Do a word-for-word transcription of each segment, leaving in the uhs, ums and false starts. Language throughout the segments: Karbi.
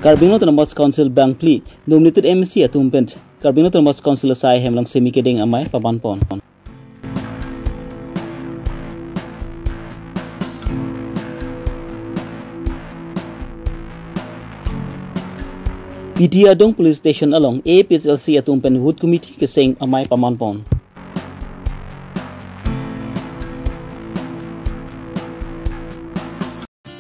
Karbi Anglong Autonomous Council bangphli nominated M A C atum pen Karbi Anglong Autonomous Council asai ahem along semi kedeng amei paman pon. P T Adong Police Station along A P H L C atum pen Booth Committee keseng amei paman pon.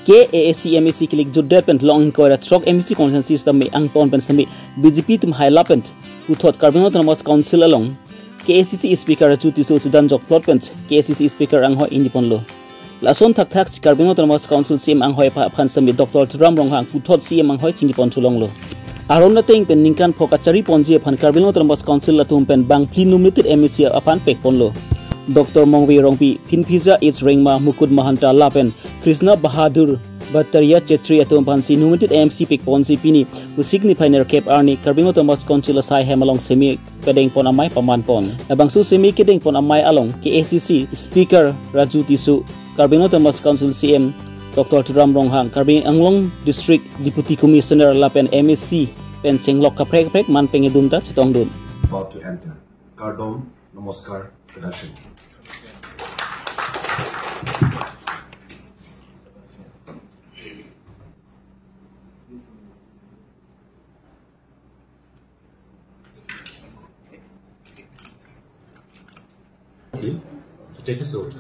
K A A C M A C kilik jutdet pen long ingkoi ra throk M A C constituency sitame angton pen sitame B J P atum haila pen puthot Karbi Anglong Autonomous Council along K A C C Speaker Raju Tisso chudan jok plot pen K A C C Speaker anghoi ingni ponlo. Lason thakthak si Karbi Anglong Autonomous Council C E M anghoi aphan sitame Doctor Tuliram Ronghang puthot C E M anghoi chingki pon chulonglo. Aron ateng pen ningkan pho kachari ponji aphan Karbi Anglong Autonomous Council atum pen bangphli nominated M A C aphan pek ponlo. Doctor Mongve Rongpi, Phinphija H Rengma, Mukut Mahanta lapen Krishna Bahadur Bhattaria Chetri atum aphan si nominated M A C pek ponsi pini Vosik niphai nerkep arni Karbi Anglong Autonomous Council asai ahem along semi kedeng pon amei paman pon. Labangso semi kedeng pon amei along K A C C Speaker Raju Tisso, Karbi Anglong Autonomous Council C E M Doctor Tuliram Ronghang, Karbi Anglong District Deputy Commissioner lapen M A C pen chenglok kaprek kaprek man pengedun ta chetongdun. About to enter. Kardom, namaskar, kadashin. Take a seat.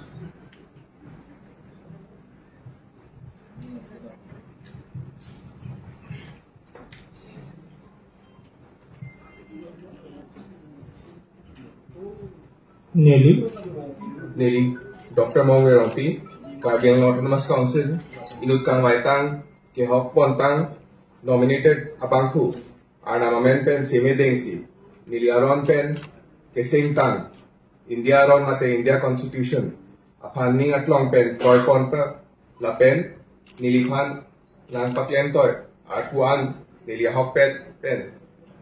Neli. Neli Doctor Mongve Rongpi, Karbi Anglong Autonomous Council, inut kangvaitang, kehok pontang, nominated abangphu arnam amen pen semi dengsi, neli aron pen kesengtang, India aron mate India Constitution aphan ning aklong pen kroi ponpo lapen neliphan nangpaklem toi arpu an neli ahokpet pen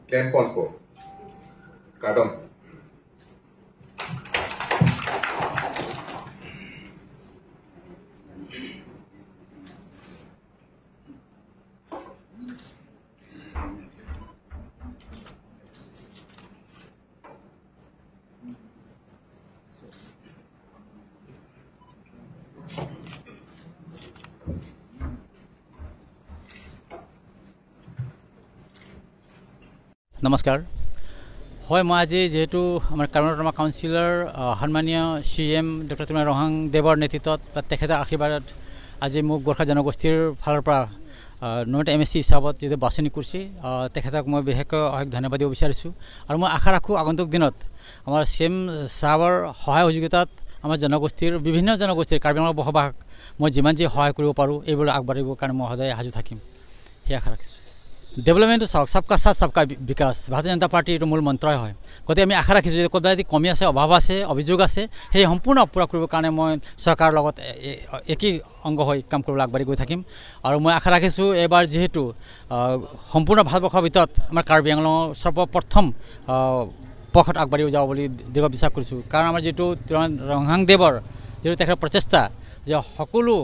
klem ponpo. Kardom. নমস্কাৰ। হয়, মই আজি যিহেতু আমাৰ কাৰ্বি আংলং অট'নমাছ কাউন্সিলৰ, আহ, সন্মানীয় C M doctor Tuliram ৰংহাং দেৱৰ নেতৃত্বত বা তেখেতৰ আশীৰ্বাদত আজি মোক গোৰ্খা জনগোষ্ঠীৰ ফালৰ পৰা, আহ, নমিনেটেড এম এ চি হিচাপত যিহেতু বাছনি কৰিছে, আহ, তেখেতক মই বিশেষকৈ অশেষ ধন্যবাদ দিব বিচাৰিছোঁ। আৰু মই আশা ৰাখোঁ আগন্তুক দিনত আমাৰ চি এম চাহাবৰ সহায় সহযোগিতাত আমাৰ জনগোষ্ঠীৰ, বিভিন্ন জনগোষ্ঠীৰ, কাৰ্বি আংলঙৰ বসবাস মই যিমান যি সহায় কৰিব পাৰোঁ, এইবোৰলৈ আগবাঢ়িবৰ কাৰণে মই সদায় সাজু থাকিম। সেই আশা ৰাখিছোঁ। ডেভেলপমেণ্টটো চাওক, সবকা সাথ সবকা বি-, বিকাশ, ভাৰতীয় জনতা পাৰ্টিৰ এইটো মূল মন্ত্ৰই হয়। গতিকে আমি আশা ৰাখিছোঁ যে ক'ৰবাত যদি কমি আছে, অভাৱ আছে, অভিযোগ আছে, সেই সম্পূৰ্ণ পূৰা কৰিবৰ কাৰণে মই চৰকাৰৰ লগত এ-, এ-, একেই অংগ হৈ কাম কৰিবলৈ আগবাঢ়ি গৈ থাকিম। আৰু মই আশা ৰাখিছোঁ এইবাৰ যিহেতু, আহ, সম্পূৰ্ণ ভাৰতবৰ্ষৰ ভিতৰত আমাৰ কাৰ্বি আংলঙৰ সৰ্বপ্ৰথম, আহ, পথত আগবাঢ়ি যাব বুলি দৃঢ় বিশ্বাস কৰিছোঁ। কাৰণ আমাৰ যিটো তুলিৰাম ৰংহাং দেৱৰ যিটো তেখেতৰ প্ৰচেষ্টা যে সকলো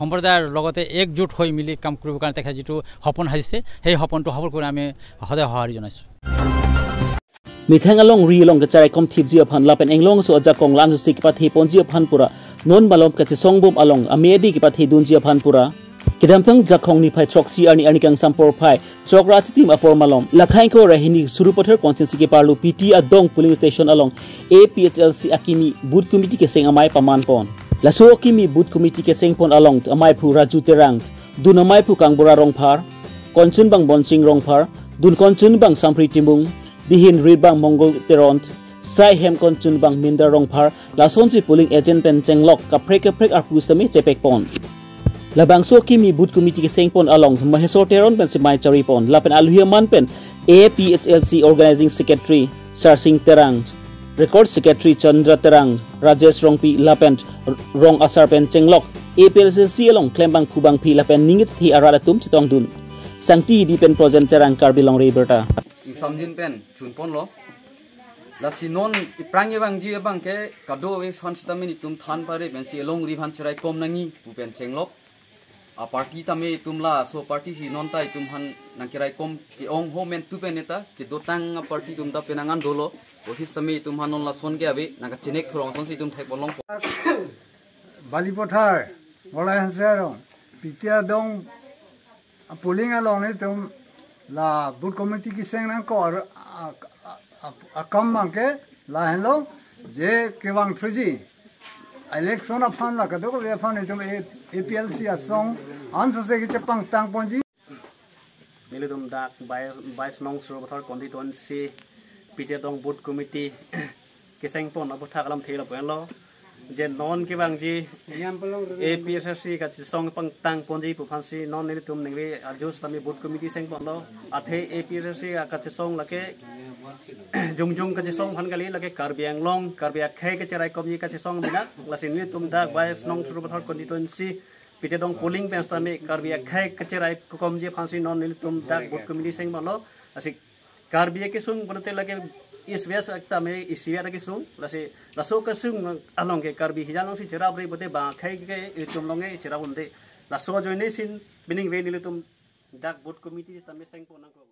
সম্প্ৰদায়ৰ লগতে একজোট হৈ মিলি কাম কৰিবৰ কাৰণে তেখেতে যিটো সপোন সাজিছে, সেই সপোনটো সফল কৰিবলৈ আমি সদায় সঁহাৰি জনাইছোঁ। Methang alongri along kacharaikom thipji aphan lapen inglongso ajakong la-ansi kepathe ponji aphan pura, non malom kachesongbom along amei adi kepathe dunji aphan pura, kedamtang Jakhong niphai throksi arni, arni kangsam porphai throk ra chitim apor malom, lakhai ingkoi ra hini Sarupathar constituency keparlo P T Adong polling station along A P H L C akimi booth committee keseng amei paman pon. Laso akimi booth committee keseng pon along ameiphu Raju Terang, dun ameiphu Kangbura Rongphar, konchunbang Bonsing Rongphar, dun konchunbang Sampri Timung, dihin ritbang Mongol Teron, sai hem konchunbang Minda Rongphar, lasonsi polling agent pen chenglok kaprek kaprek arpu sitame chepek pon. Labangso akimi booth committee keseng pon along Maheswar Teron pensi mei chari pon lapen aluhi aman pen A P H L C Organizing Secretary Sarsing Terang, Record Secretary Chandra Terang, Rajesh Rongpi lapen rong asar pen chenglok A P H L C along klembangphu bangphi lapen ning kachethe arat atum chetongdun. Sangti Hidi pen Projen Terang, Karbi Longri Abirta. Ingsamjin pen chun ponlo. Lasi non iphrang evangji abang ke kadokave aphan sitame nelitum than pare pensi elongri aphan cheraikom nangji pu pen chenglok. A party tame itum laso party si non ta itum aphan nangkeraikom ke-ong ho men tu pen neta kedotang a party itum ta penang an dolo. Osis tame itum aphan non lason ke ave nangkachenek thurong asonsi itum thekpon longpo. Balipathar, Golai Hanse arong, Pitedong, a polling along nelitum la booth committee keseng nangkok a, a, a, a, akam abang ke lahenlo, je kevang thuji. Election aphan la kadokave aphan itum A-, A P L C asong ansose kechepangtang ponji. Nelitum dak bais, bais nong Sarupathar constituency Pitedong booth committee keseng pon aputhak alam thela poinlo. Je non kevangji A P H L C kachesong pangtang ponji pu aphansi non nelitum ningve ajus tame booth committee seng ponlo. Athe A P H L C kachesong lake jongjong kachesong aphan kali, lake Karbi Anglong, Karbi akhei kacheraikomji kachesong binak. Lasi nelitum dak bais nong Sarupathar constituency Pitedong polling pen tame Karbi akhei kacheraikomji aphansi non nelitum dak booth committee seng ponlo. Lasi Karbi akesung pulote lake East West tame East West akesung. Lasi laso kesung along ke Karbi hijan alongsi cherapre pulote bang akhei ke itum along ke cherap unde. Laso ajoine si ningve nelitum dak booth committee tame seng pon nangkok.